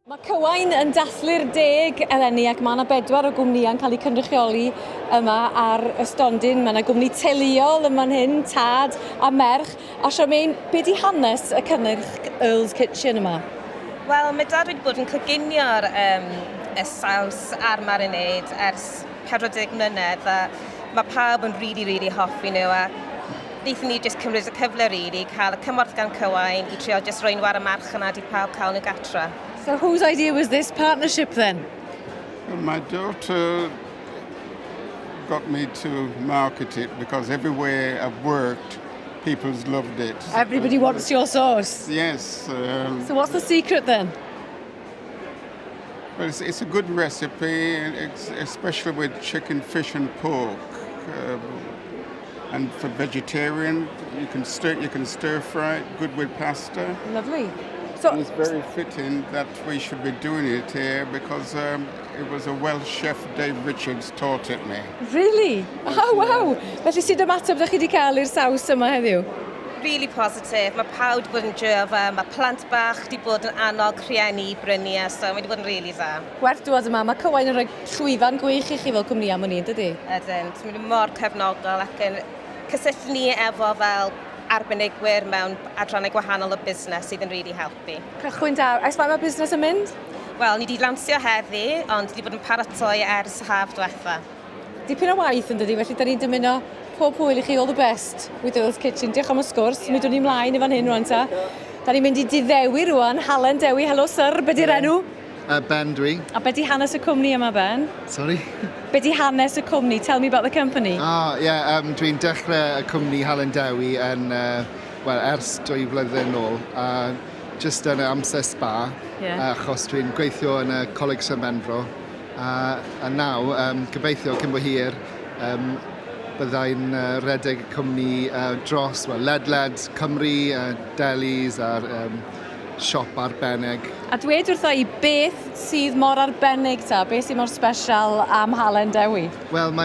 Mae Cywain yn dathlu'r deg eleni ac mae yna bedwar o gwmnïau'n cael eu cynrychioli yma ar y stondin. Mae yna gwmni teuluol yn fan hyn, tad a merch. A Charmaine, be di hanes y cynnyrch Earl's Kitchen yma? Wel, mae dad wedi bod yn coginio'r um, y saws a'r marinade ers 40 mlynedd a mae pawb yn really, really hoffi nhw a wnaethon ni jyst cymryd y cyfle really, cael y cymorth gan Cywain i trio jyst rhoi nhw ar y marchnad i pawb cael nhw gatra. So whose idea was this partnership then? Well, my daughter got me to market it because everywhere I've worked, people's loved it. Everybody wants your sauce. Yes. So what's the secret then? Well, it's a good recipe, and it's especially with chicken, fish and pork. And for vegetarian, you can stir fry it, good with pasta. Lovely. So and it's very fitting that we should be doing it here because it was a Welsh chef, Dave Richards, taught it me. Really? Oh, wow! Felly sut ymateb ydych chi wedi cael i'r saws yma heddiw? Really positive. Mae pawb wedi bod yn joio fe, mae plant bach wedi bod yn annog rhieni i brynu e, so mae wedi bod yn really dda. Gwerth dŵad yma, mae Cywain yn rhoi llwyfan gwych i chi fel cwmni am wn i, dydy? Ydyn, mae'n mor cefnogol ac yn cysylltu ni efo fel arbenigwyr mewn adrannau gwahanol o busnes sydd yn really helpu. Cychwyn da. Ers faint mae busnes yn mynd? Wel, ni wedi lansio heddi, ond wedi bod yn paratoi ers haf diwetha. Dipyn o waith yn dydi, felly da ni'n dymuno pob hwyl i chi, all the best with Earl's Kitchen. Diolch am y sgwrs, mi dwn ni mlaen i fan hyn rwan ta. Da ni'n mynd i Dŷ Ddewi rwan, Halen Dewi, helo syr, be di'r enw? Ben dwi. A be di hanes y cwmni yma, Ben? Sorry? Be di hanes y cwmni? Tell me about the company. Ah, yeah, dwi'n dechrau y cwmni Halen Dewi yn, well, ers 2 flynedd nôl. Just yn y amser spa, achos dwi'n gweithio yn y Coleg Sir Benfro. A naw, gobeithio cyn bo hir, byddai'n rhedeg y cwmni dros, well, ledled Cymru, delis a'r siop arbennig. A dweud wrtho i beth sydd mor arbennig ta, beth sydd mor special am Halen Dewi? Wel,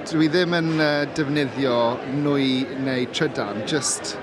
dwi ddim yn defnyddio nwy neu trydan, just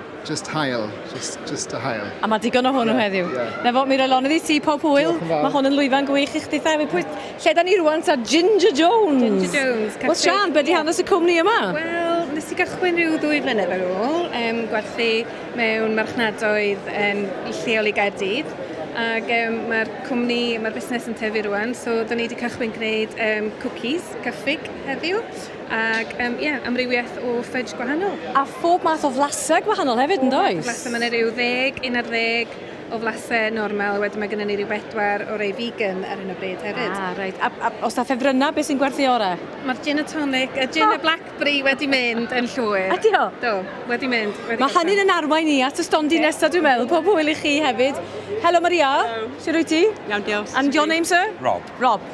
haul, just y haul. A mae digon o hwnnw heddiw. Na fo, mi roi lonydd i ti, pob hwyl. Diolch yn fawr. Mae hwn yn lwyfan gwych i chdi hefyd. Pwy, lle da ni rwan ta? Ginger Jones. Ginger Jones, Wel, Sian, be di hanes y cwmni yma? Wel, nes i gychwyn rhyw 2 flynedd ar ôl, gwerthu mewn marchnadoedd yn lleol i Gaerdydd. Ac mae'r cwmni, mae'r busnes yn tyfu rwan, so da ni wedi cychwyn gwneud cookies, cyffug heddiw, ac amrywiaeth o fudge gwahanol. A phob math o flasau gwahanol hefyd, yn does? Flasau, mae yna rhyw 10, 11 o flasau normal, a wedyn mae gennym ni rhyw 4 o rei vegan ar hyn o bryd hefyd. Ah, reit. A os da ffefrynnau, beth sy'n gwerthu orau? Mae'r gin a tonic, y gin a blackberry wedi mynd yn llwyr. Ydi o? Do, wedi mynd. Wedi Mae hynny'n yn arwain ni at y stondin nesaf, dwi'n meddwl. Pob hwyl i chi hefyd. Helo Maria. Hello. Sut wyt ti? Iawn, diolch. And your name, sir? Rob. Rob.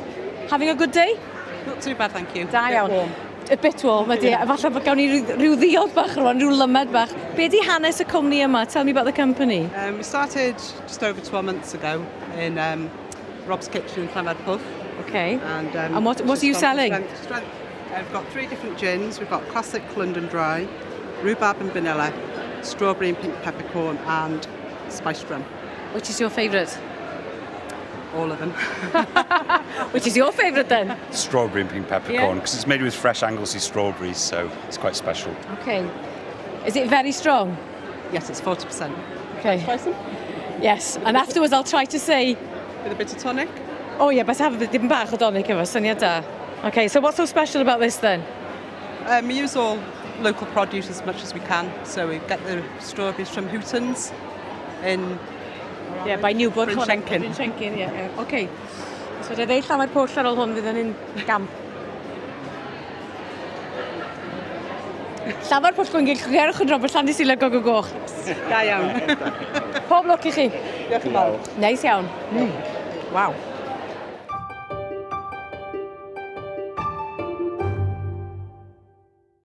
Having a good day? Not too bad, thank you. Da Bit iawn. warm. A bit warm, ydy. Falle bod gawn ni rhyw ddiod bach rwan, rhyw lymed bach. Be di hanes y cwmni yma? Tell me about the company. We started just over 12 months ago in Rob's kitchen in Llanfairpwll. Okay. And And what are you just gone from selling? strength to strength. We've got 3 different gins. We've got classic London Dry, rhubarb and vanilla, strawberry and pink peppercorn, and spiced rum. Which is your favourite? All of them. Which is your favourite then? Strawberry and pink peppercorn, because it's made with fresh Anglesey strawberries, so it's quite special. Okay. Is it very strong? Yes, it's 40%. Okay. Try some? Yes, and afterwards I'll try to say... With a bit of tonic? Oh yeah, better have a bit bach o tonic efo, syniad da. Okay, so what's so special about this then? We use all local produce as much as we can, so we get the strawberries from Hooton's in... Yeah, by Newport. Bryn Shenkin. Bryn Shenkin, yeah. Okay. So dweud ei Llanfairpwll ar ôl hwn fydd yn un gamp. Llanfairpwll Gwyngyll, gerwch yn Robert Llandysilio Gogo Goch. Da iawn. Pob lwc i chi. Diolch yn fawr. Neis iawn. Wow.